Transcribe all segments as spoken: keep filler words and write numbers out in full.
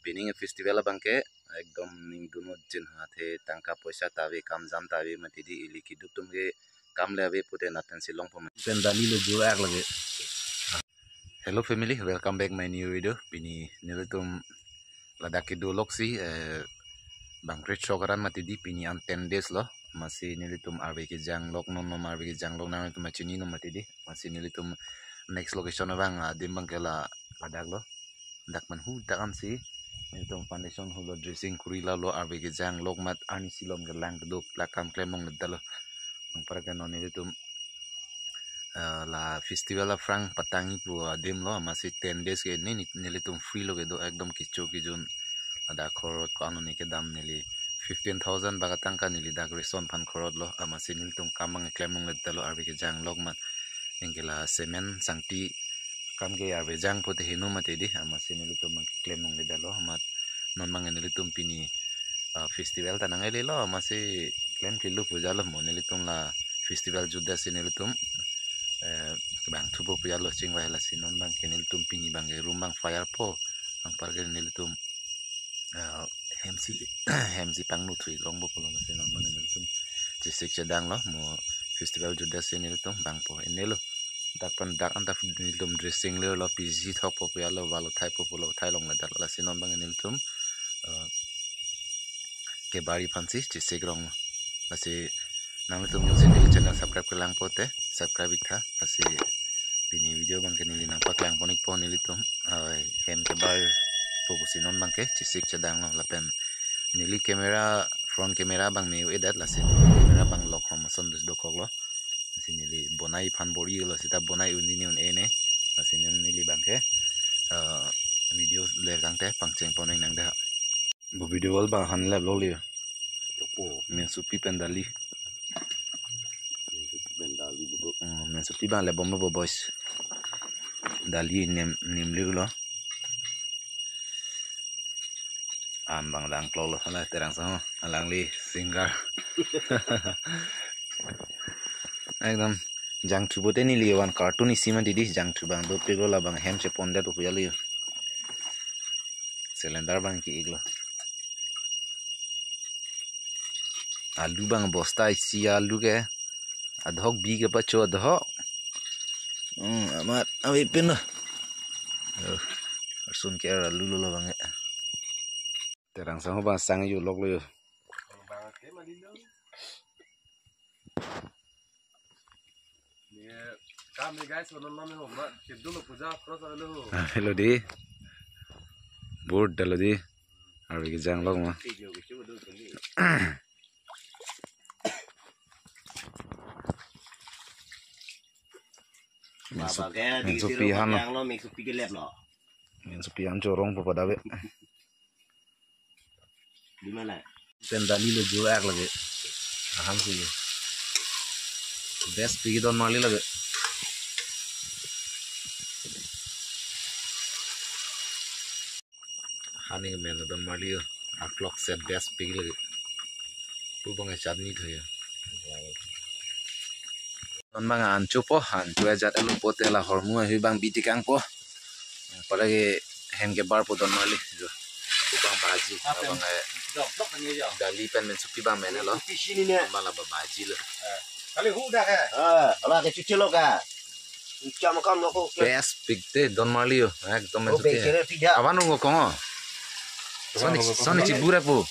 pining festival abang ke ekdom ning dunut jin ha, athe tangka poisa ta ave, kam jam ta ave mati di, ili keduk atum ke kam le ave pute nat pensi longpo mati. Pen dali lo jo ak lage. Hello family, welcome back my new video. Pini nelitum ladak kedo loksi, eh, bang kre chok aran mati di, pini an ten days lo. Amatsi nelitum arve kejang lok non, non arve kejang lok nangtum pachini non mati di. Amatsi nelitum next location abang, ah, adim abang ke la ladak lo. Dak man hu dak ansi nelitum foundation holo, dressing kuri la lo, arve kejang lok amat arnisi along kelang kedo plak kam klem longle detlo. Anparke non nelitum, eh, la festival aphrang patangji pu adim lo, amatsi ten days ke ne, ne, nelitum free lo kedo, ekdom kecho kejun. Ladak khorot ko-an lo ne kedam, neli fifteen thousand bak atangka neli dak reson aphan khorot lo, amatsi nelitum kam abang klem longle detlo, arve kejang lok amat. Anke la cement sangti kam ke arve jang pute heno mati di, amatsi nelitum abang klem longle detlo, amat non abang nelitum pini, ah, festival ta nang ele lo, amatsi klem kilo puja lo, mo nelitum la festival jutdet si nelitum, eh, bang thupo puja lo chingvai, lasi non abang ke nelitum pini abang ke room abang fire po, anparke nelitum, eh, hemsi, hemsi pangno thu-ik rong po pulo, lasi non abang nelitum chesik chedang lo, mo festival jutdet si nelitum bang po, ene lo. Dak pen dak an dak nelitum dressing le lo, pisi thok po puja lo, valo thai po pulo, thai longle detlo, lasi non abang nelitum, eh, kebari aphansi chesik rong. Lasi nanglitum jongsi neli channel subscribe kelang pute subscribe ik tha. Lasi pini video abang ke neli nangpaklang pon-ikpo nelitum, ah, hem kebar po pusi non abang ke chesik chedang lo, lapen neli camera, front camera abang me-u-edet, lasi camera abang lok hom ason dus dokok lo. Lasi neli bonai aphan bor-i lo, seta bonai un-i ne un-e ne. Lasi non neli abang ke, eh, video le tangte pangcheng pon-ik nang da. Bo video wall abang han lep lo le. Opo. Mensopi pen dali. Mensopi pen dali bu. Hmm, mensopi abang le bomlo bo boys. Dali nem, nem le lo. An abang dang klok lo, hala Terang Sangho, alangli singer. Ekdom jangthu pute neli one carton isi mati di, jangthu abang dopik lo, labang hem chepondet puya lo. Cylinder abang ke-ik lo. Alu abang bosta isi alu ke. Adhok bi kepacho adhok. Hmm, amat ave pen lo. Oh, arsun ke alu lo labang ke. Terang Sangho abang sang yo lok lo yo. Ye, kam ye guys, non non ho ma, schedule puja cross alo ho. Ah, hello di. Board dalo di. Arve kejang lok ma. Mensopi han lo. Mensopi han chorong po pada ave. Di mana? Pen dali lo jo ak lage. Aham si. Best pik don marli lage. Hani men don marli yo. Aklok set best pik lage. Pu bang chutney tho yo. Non abang an chopo, an cho ajat alo pute la hormu ahui abang bi tikang po. Para ke hem kebar po don marli jo. Pu bang bhaji, apa abang, eh, dali pen mensopi abang men lo. Abang la bhaji lo. Kali hu dak hai. Ah, ala ke chuche lo ka. Ucha makam lo ko. Best pik te don marli yo. Ekdom mensopi. Avan rung kong o. Sonic, Sonic chibura po.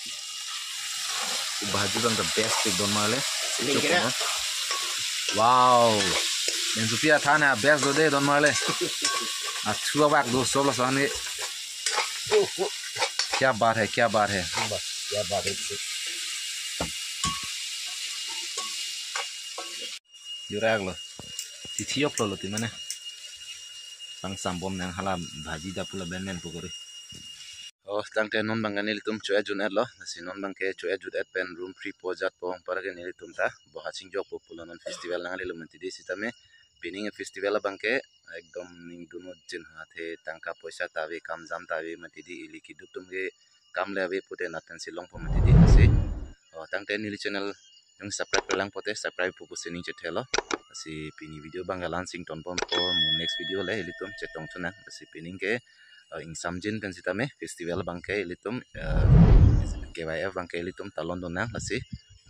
Bhaji abang the best pik don marli. Wow. Mensopi athan a best do de don marli. Athu abak do sob lason ke. Kya baat hai, kya baat hai. Kya baat hai. Jurak lo. Tithi ok lo lo ti mane. Pang sambom nang hala bhaji da pu laben men pukuri. Oh, tangte non abang ke nelitum cho ajun et lo. Lasi non abang ke cho ajun et pen room free po jat po para ke nelitum ta bo haching jok po pulo, non festival nang le lo mati di sitame pining festival abang ke ekdom ning dunut jin ha, athe tangka poisa ta ave, kam jam ta ave mati di, ili keduk atum ke kam le ave pute nat pensi longpo mati di lasi. Oh, tangte neli channel jong subscribe kelang pute subscribe po pusi ning chethe lo. Lasi pini video abang ke la-an si ingtonpon po, mo next video le ilitum chetong thu nang. Lasi pining ke eh, ingsamjin pen sitame festival abangke ilitum, eh, K Y F abangke ilitum talon dun nang, lasi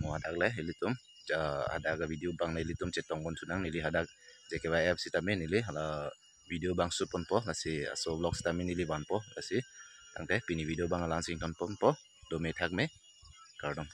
mo hadak le ilitum, eh, hadak avideo abang le ilitum chetong pon thu nang, neli hadak J K Y F sitame neli hala video abang shoot ponpo, lasi aso vlog sitame neli vanpo, lasi tangte pini video abang la-an si ington ponpo, dome thakme, kardom.